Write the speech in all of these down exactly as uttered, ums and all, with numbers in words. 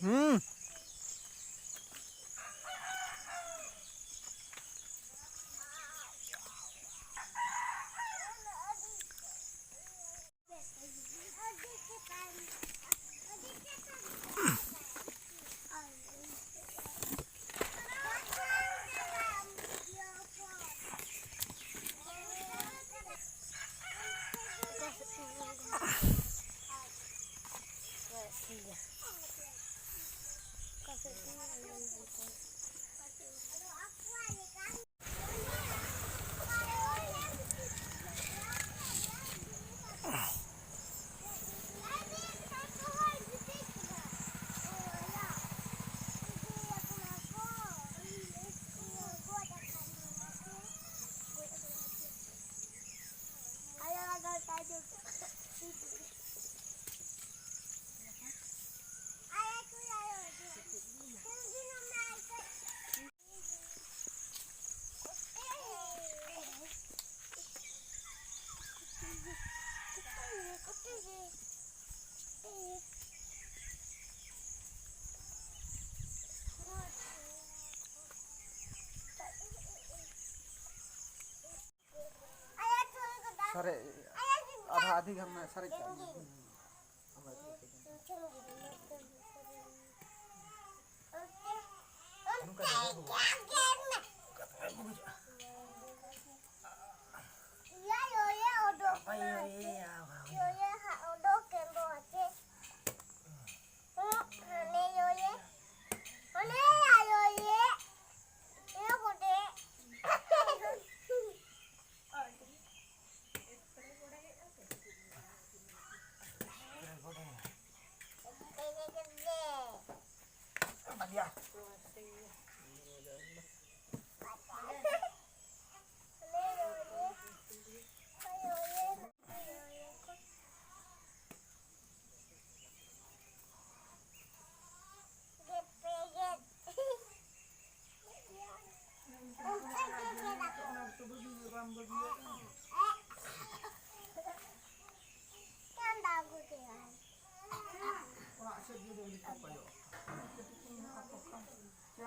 ᱦᱩᱸ᱾ ᱥᱟᱨᱮᱡ, ᱟᱫᱷᱟ ᱟᱫᱷᱤ ᱜᱟᱱ ᱢᱟ ᱥᱟᱨᱮᱡ ᱠᱟᱜ ᱢᱮ᱾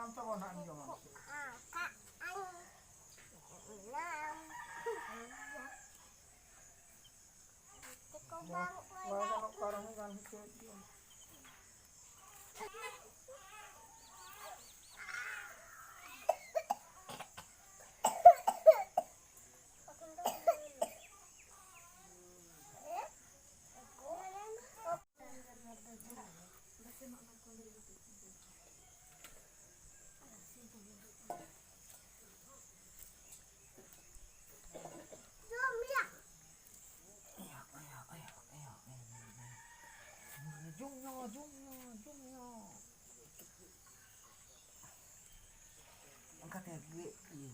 ᱟᱢ ᱛᱟᱵᱚᱱ ᱦᱟᱸᱜ ᱮᱢ ᱡᱚᱢᱟ᱾ ᱵᱟᱭ ᱜᱟᱱᱚᱜ ᱠᱟᱱ ᱨᱮᱦᱚᱸ ᱜᱟᱱ ᱦᱚᱪᱚᱭᱮᱫ ᱜᱮᱭᱟ᱾ ᱡᱚᱢ ᱧᱚᱜ, ᱡᱚᱢ ᱧᱚᱜ, ᱡᱚᱢ ᱧᱚᱜ᱾ ᱚᱱᱠᱟᱛᱮ ᱜᱮᱫ ᱤᱭᱟᱹ᱾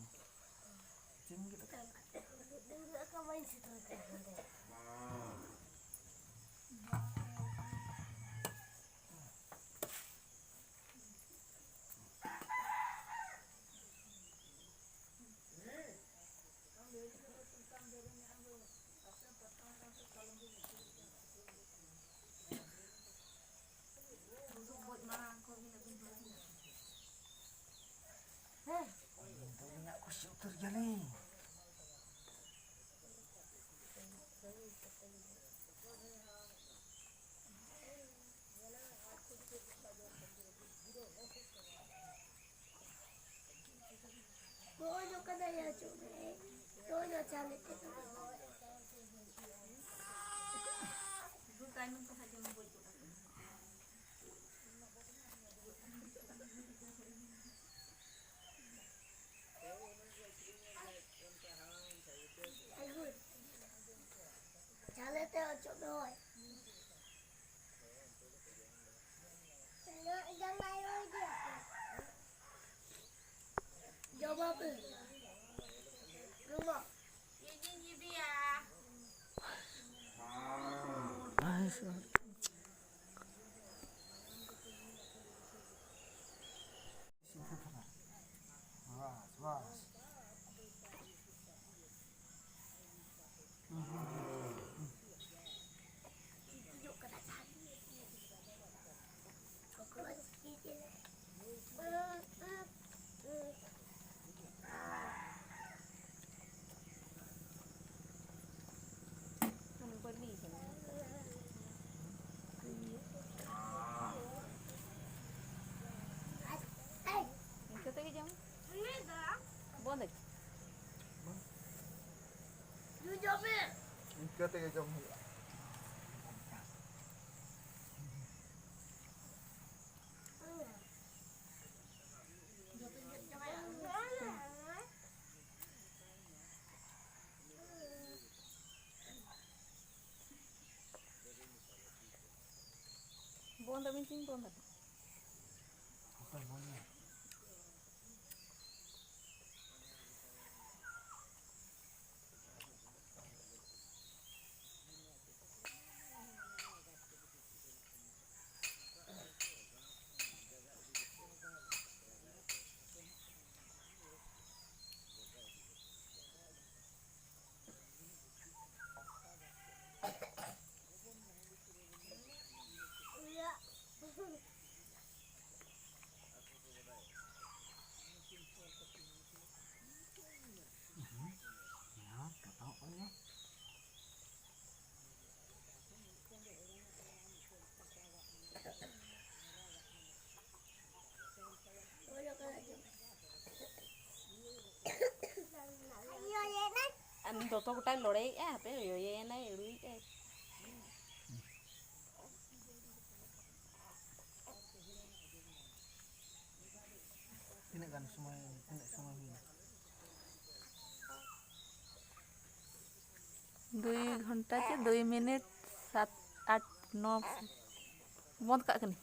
ᱪᱮᱫ ᱮᱢ ᱜᱮᱫ ᱟᱠᱟᱫ? ᱰᱟᱹᱝᱨᱤ ᱟᱠᱟ ᱵᱟᱹᱧ ᱥᱮᱴᱮᱨ ᱠᱟᱱᱟ ᱱᱚᱰᱮ᱾ ᱦᱮᱸ᱾ ᱟᱹᱞᱤᱧ ᱫᱚ ᱢᱮᱱᱟᱜ ᱠᱩᱥᱤ ᱩᱛᱟᱹᱨ ᱜᱮᱭᱟᱞᱤᱧ᱾ ᱱᱚᱜᱼᱚᱭ ᱱᱚᱝᱠᱟ ᱫᱟᱭᱟ ᱦᱚᱪᱚᱜ ᱢᱮ᱾ ᱱᱚᱜᱼᱚᱭ ᱱᱚᱣᱟ ᱪᱟᱞᱮ ᱛᱮ ᱫᱚ᱾ ᱪᱟᱞᱮ ᱛᱮ ᱚᱪᱚᱜ ᱫᱚᱦᱚᱭ᱾ ᱡᱚᱢᱟᱯᱮ᱾ ᱡᱚᱢᱟ᱾ ᱠᱟᱛᱮ ᱜᱮ ᱡᱚᱢ ᱦᱩᱭᱩᱜᱼᱟ᱾ ᱵᱚᱱᱫ ᱟᱹᱵᱤᱱ ᱪᱤᱱ ᱵᱚᱱᱫ ᱟᱹᱵᱤᱱ᱾ ᱟᱨ ᱡᱚᱛᱚ ᱜᱚᱴᱟᱭ ᱞᱚᱲᱮᱭᱮᱜᱼᱟ, ᱦᱟᱯᱮ ᱭᱚᱭᱮᱱᱟᱭ, ᱟᱹᱲᱩᱭᱮᱜᱼᱟᱭ᱾ ᱛᱤᱱᱟᱹᱜ ᱜᱟᱱ ᱥᱚᱢᱚᱭ, ᱛᱤᱱᱟᱹᱜ ᱥᱚᱢᱚᱭ ᱦᱩᱭᱱᱟ? ᱫᱩᱭ ᱜᱷᱚᱱᱴᱟ ᱪᱮ ᱫᱩᱭ ᱢᱤᱱᱤᱴ ᱥᱟᱛ ᱟᱴ ᱱᱚ᱾ ᱵᱚᱱᱫ ᱠᱟᱜ ᱠᱟᱹᱱᱟᱹᱧ᱾